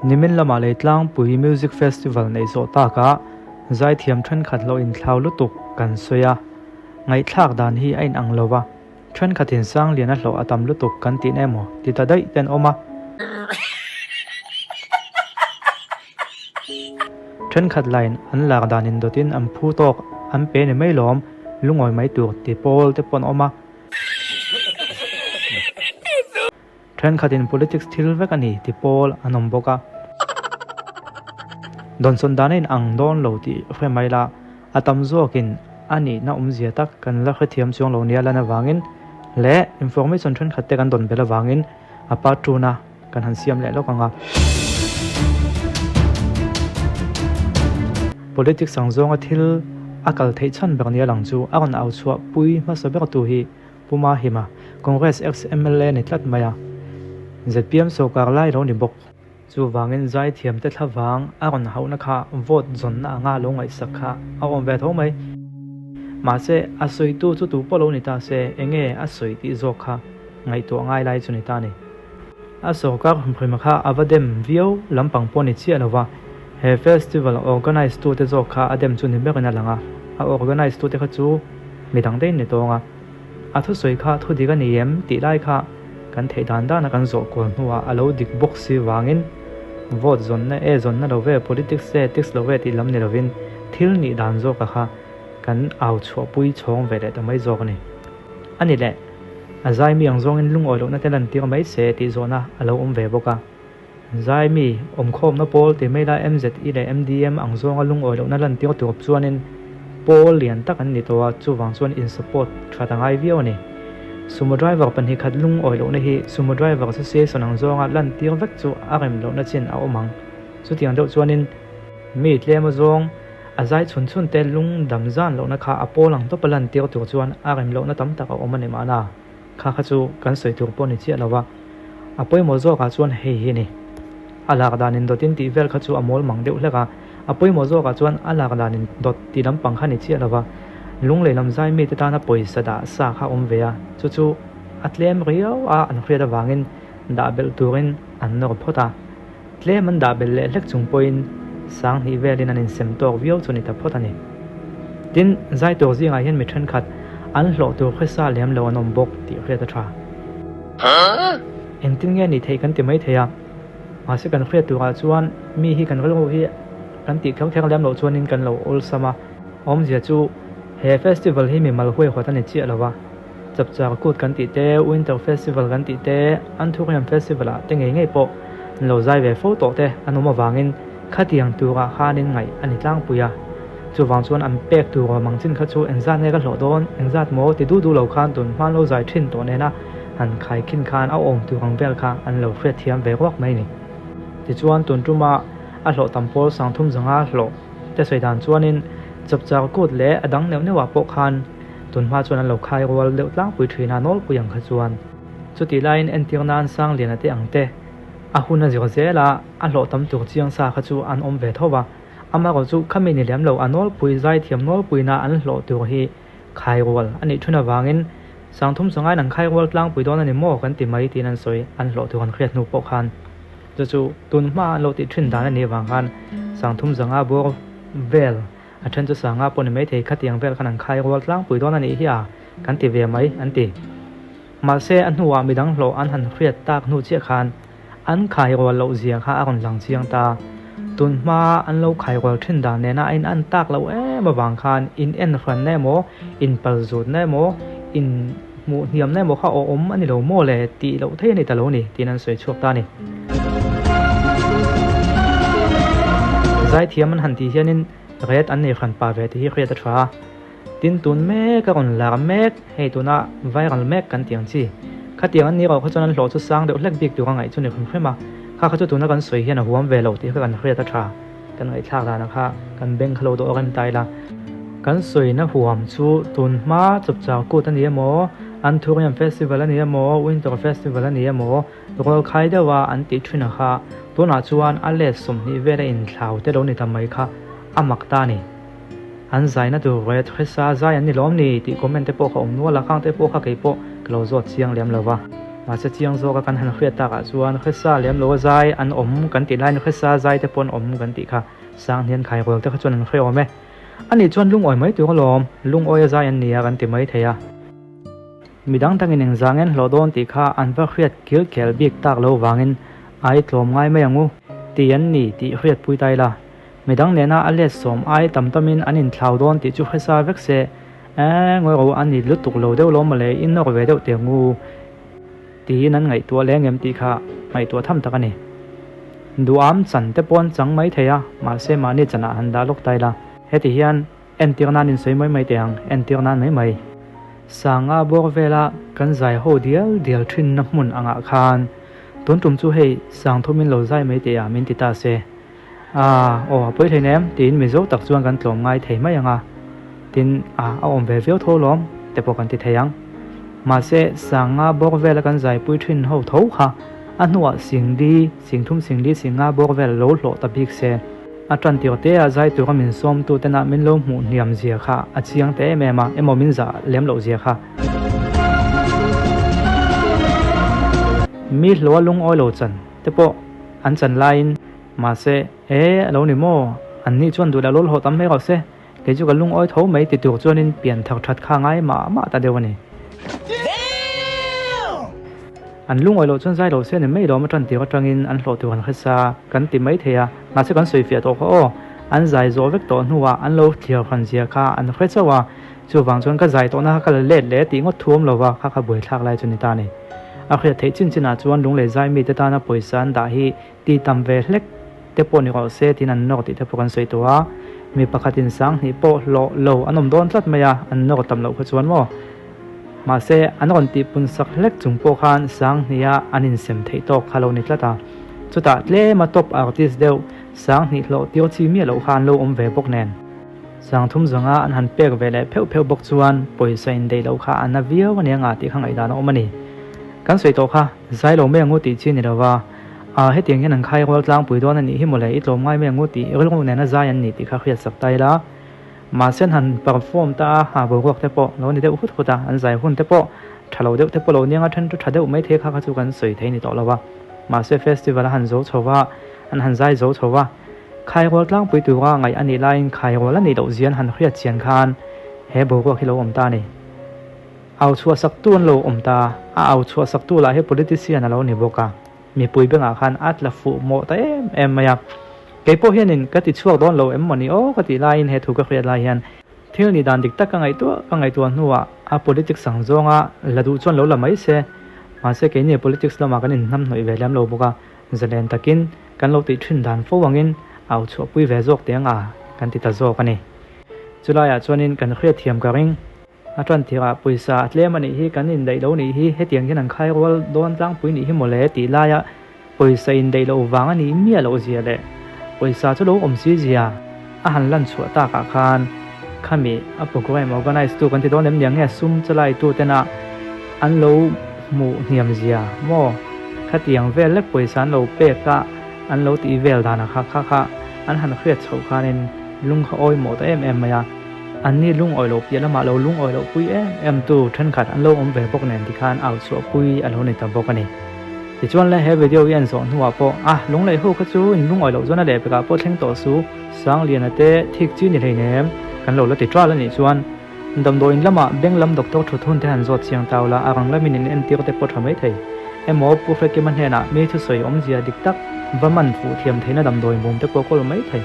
Nimin lamah Leitlangpui Music Festival neih zawh takah zaithiam thenkhat lo inthlau lutuk kan sawi a, ngaihthlak dan hi a inang lo va, thenkhatin Sangliana hlawh a tam lutuk kan tihna emaw ti ta daih te an awm a. Thenkhat lain an lak dan indawtin an phu tawk an pe ni mai lawm, lungawi mai tur ti pawl te pawh an awm a. Thenkhatin politics thil vek a ni ti pawl an awm bawk a. Dawnsawn dan a inang dawn lo tih hre mai la, a tam zawkin a nihna awmzia tak kan la hrethiam chuang lo nia lan avangin leh information thenkhat te kan dawn belh avangin a part tuna kan han siam leh lawk ang a. Politics ang zawnga thil a kal theih chhan ber nia lang chu a rawn au chhuah pui hmasa ber tu hi Pu Mahima, Congress ex-MLA ni tlat mai a, zpm sawrkar lai lo ni bawk. Chuvangin zaithiamte thlavang a rawn hauhna kha vote zawnna anga lo ngaihsak kha a awm ve tho mai. Mahse, a sawitu chu tu pawh lo ni ta se, enge a sawi tih zawk kha ngaihtuah ngai lai chu ni ta ni. A sawrkar humhrim kha a va dem viau lampang pawh ni chiah lo va, he festival organise tute zawk kha a dem chu ni berin a lang a, a organise tute kha chu midang daih ni tawng a. A thusawi kha thu dik a ni em tih lai kha kan theih dan dana kan zawh kual hnuah a lo dik bawk si vangin vote zawnna e zawnna lo ve, politics e tics lo ve tih lam ni lovin thil nih dan zawka kha kan au chhuahpui chhawng ve leh ta mai zawk a ni. A ni leh, a zaimi ang zawngin lungawi lohna te lantir mai se tih zawhna a lo awm ve bawk a. Zaimi awmkhawmna pawl ti mai la MZE leh MDM ang zawnga lungawi lohna lantir tur chuanin pawl lian tak an ni tawh a, chuvang chuan in support that a ngai viau a ni. Sumo driver 2 khat lungawi lohna hi Sumo driver association ang zawnga lantir vek chu a rem lohna chin a awm ang. Chutiang deuh chuanin mi tlem azawng a zai chhun chhun te lung dam zan lohna kha a pawl ang tawpa lantir tur chuan a rem lohna tam tak a awm a ni mahna. Kha kha chu kan sawi tur pawh ni chiah lo va, a pawimawh zawkah chuan hei hi a ni. A lak danin dawtin tih vel kha chu a mawl mang deuh hlek a, a pawimawh zawkah chuan a lak danin dawt tih lampang kha ni chiah lo va, lunglei lam zai mite tana pawisa dah sa kha awm ve a, chu chu a tlem riau a an hriat avangin dah belh turin an nawr phawt a. Tlem an dah belh leh hlek chung pawhin 2000 velin an insem tawk viau chu ni ta phawt a ni. Tin, zai tur zingah hian mi thenkhat an hlawh tur hresa lem lo an awm bawk tih hriat a tha. Engtin nge ni theih kan ti mai thei a, mahse kan hriat turah chuan mi hi kan rilru hi kan tih kher kher lem loh chuanin kan lo awlsam a. Awmzia chu he festival hi mimal huaihawt a ni chiah lo va. Chapchar Kut kan tih te, Winter Festival kan tih te, Anthurium Festival ah te ngei ngei pawh an lo zai ve fo tawh te an awm avangin khatiang turah khanin ngaih a ni tlangpui a. Chuvang chuan an pek tur awm ang chin kha chu engzat nge ka hlawh dawn, engzat maw ti duh duh lo khan tun hma an lo zai thin tawh nena han khai khin khan a awm tur ang vel kha an lo hriatthiam ve ruak mai ni. Tichuan tun tuma a hlawh tam pawl 3500 hlawh te sawi dan chuanin Chapchar Kut leh a dang neuh neuhah pawh khan Tunhma chuan an lo khai rual deuh tlangpui thin a, nawlpui ang kha chuan. Chutih laiin entir nan Sangliana te ang te, a hun a zir zel a, a hlawh tam tur chiang sa kha chu an awm ve tho va. Amaherawh chu khami ni lem lo, a nawlpui zaithiam nawlpuina an hlawh tur hi khai rual a nih thun avangin 3000 sangaiin an khai rual tlangpui dawn a ni maw kan ti mai tiin an sawi, an hlawh tur an hriat hnu pawh khan. Chu chu tunhma an lo tih thin dan a nih avang khan 3500 bawr vel A then chu sanga pawh ni maithei khatiang vel khan an khai rual tlangpui dawn a nih hi a, kan ti ve mai, an ti. Mahse, a hnuah midang hlawh an han hriat tak hnu chiah khan an khai rual loh zia kha a rawn lang chiang ta. Tun hma an lo khai rual thin dan nena a in an tak loh em avang khan in en hranna emaw, in pal zutna emaw, in hmuh hniamna emaw kha awm a ni lo maw le tih loh thei a ni ta lo ni tiin an sawi chhuak ta a ni. Zaithiam an han tih hianin ret an nei hran pah ve tih hi hriat a tha a. Tin tun mek a rawn lar mek, hei tuna viral mek kan tih ang chi. Khatiang an ni erawh kha chuan an hlawh chu sang deuh hlek bik tur a ngaih chu ni hrim hrim a. Kha kha chu tuna kan sawi hian a huam ve lo tih kha kan hriat a tha. Kan ngaihthlak danah kha kan beng kha lo dawh rem ta ila. Kan sawina huam chu tun hma chawpchar kut a ni emaw, Anthurium Festival a ni emaw, Winter Festival a ni emaw, rual khai deuha an tih thin a kha tunah chuan a let 20 vel a inthlau te lo ni ta mai kha a mak ta a ni. An zaina tur ret hresa zai an ni lawm ni tih comment te pawh kha awm nual a, khang te pawh kha kei pawh ka lo zawt chiang lem lo va. Mahse chiang zawka kan han hriat takah chuan hresa lem lo a zai an awm kan tih laiin hresa zai te pawh an awm kan tih kha Sanghnian khairual te kha chuan an hre awm e. Ani chuan lungawi mai tur alawm, lungawi a zai an nia kan ti mai thei a. Midang dangin engzah ngen hlawh dawn tih kha an va hriat kil kel bik tak lo vangin ai tlawm ngai mai ang u ti an ni tih hriat pui ta ila. Midang nena a let sawm ai tam tamin an inthlau dawn tih chu hresa vek se, Eeh ngawi ro a ni lutuk lo deuh lo mawle, i nawr ve deuh teh ang u tiin an ngaihtuah leng em tih kha ngaihtuah tham tak a ni. Duham chan te pawh an chang mai thei a, mahse mahni chanah han dah lawk ta ila. Heti hian entir nan in sawi mai mai teh ang, entir nan mai mai. Sanga bawr vela kan zai ho dial dial thinna hmun angah khan tun tum chu hei sangthum in lo zai mai teh a min ti ta se. A, aw a pawi hleinem tiin Mizo tak chuan kan tlawm ngai thei mai ang a, tin a a awm ve viau tho lawm te pawh kan ti thei ang. Mahse, sanga bawr vela kan zaipui thin ho tho kha a hnuah singli, singthum singli, singa bawr vel lo hlawh ta bik se. A tan tir te a zai tura min sawmtu tena min lo hmuh hniam zia kha a chiang ta em em a, emaw min zah lem loh zia kha. Mi hlawha lungawi lo chan te pawh an chan laiin Mahse, E, a lo ni maw? Anni chuan duh lah lawl haw tam mai rawh se, kei chu ka lungawi tho mai ti tur chuanin pian thar that kha ngai mah mah ta deuh a ni. An lungawi loh chuan zai lo se ni mai lawm a tan tir atangin an hlawh tur an hre sa kan ti mai thei a, mahse kan sawi fiah tawh kha aw. An zai zawh vek tawh hnuah an lo thliar hran zia kha an hre chauh a, chuvang chuan ka zai tawhna kha ka la let leh tih ngawt thu awm lova kha kha buaithlak lai chu ni ta a ni. A hriat theih chin chinah chuan lunglei zai mite tana pawisa an dah hi Ti tam ve hlek te pawh ni rawh se tiin an nawr tih te pawh kan sawi tawh a, mi pakhatin sanghnih pawh hlawh lo an awm dawn tlat mai a, an nawr tam loh kha chuan maw. Mahse, an rawn tihpun sak hlek chung pawh khan sanghniha an insem theih tawk kha lo ni tlat a, chutah tlema top artist deuh sanghnih hlawh tir chi miah loh kha an lo awm ve bawk nen. Sangthum zawnga an han pek ve leh pheuh pheuh bawk chuan pawisa indeih loh kha a na viau a nia nga tih kha ngaihdan a awm a ni. Kan sawi tawh kha, zai lo mai ang u tih chi ni lova, a hetiang hian an khai rual tlangpui dawn a nih hi mawle, i tlawm ngai mai ang u tih rilru nena zai an ni tih kha hriat sak ta ila. Mahse an han perform ta a, ha boruak te pawh lo ni deuh hut hut a, an zai hun te pawh tha lo deuh te pawh lo nia nga then chu tha deuh mai thei kha kha chu kan sawi thei ni tawh lo va. Mahse festival a han zo chho va, an han zai zo chho va. Khairual tlangpui tura ngaih a nih laiin khairual a nih loh zian han hriat chian khan he boruak hi lo awm ta a ni. Au chhuah saktu an lo awm ta, a au chhuah saktu lah hi politician a lo ni bawk a, mipui bengah khan a tla fuh mawh ta em em mai a. Kei pawh hianin ka ti chhuak dawn lo em mawni aw ka tih laiin he thu ka hriat lai hian thil nih dan dik tak ka ngaihtuah ka ngaihtuah hnuah a politics ang zawnga la duh chuan lo la mai se, mahse keini politics lamah kan inhnamhnawih ve lem lo bawk a, Zalen takin kan lo tih thin dan fo angin au chhuahpui ve zawk teh anga kan ti ta zawk a ni. Chulaiah chuanin kan hriatthiam ka ring. A tan tirah pawisa a tlem a nih hi, kan indaih lo nih hi, hetiang hian an khai rual dawn tlangpui nih hi mawle tih laia pawisa indaih loh vang a nih miah loh zia leh pawisa chu lo awm si zia a han lan chhuah takah khan khami a programme organise tu kan ti dawn em niang nge sum chalai tu tena an lo hmuh hniam zia maw khatiang vel lek pawisa an lo pek a an lo tih vel dan a kha kha kha an han hriat chhoh khanin lung kha awi mawh ta em em mai a anni lungawi loh piah lamah lo lungawi loh pui em em tu thenkhat an lo awm ve bawk nen tikhan au chhuah pui a lo ni ta bawk a ni. Tichuan le he video hi an zawh hnuah pawh a lunglei ho kha chu in lungawi loh chuan a lehpekah pawh thleng tawh su Sangliana te thik chi ni hleinem kan lo la ti ṭal a nih chuan Damdawiin lamah beng lam doctor thut hun te han zawt chiang tau la, a rang lamin in entir te pawh tha mai thei. Emaw Pu Hrekima hnenah mi thusawi awmzia dik tak va man fuh thiam theihna damdawi mum te pawh kawl mai thei.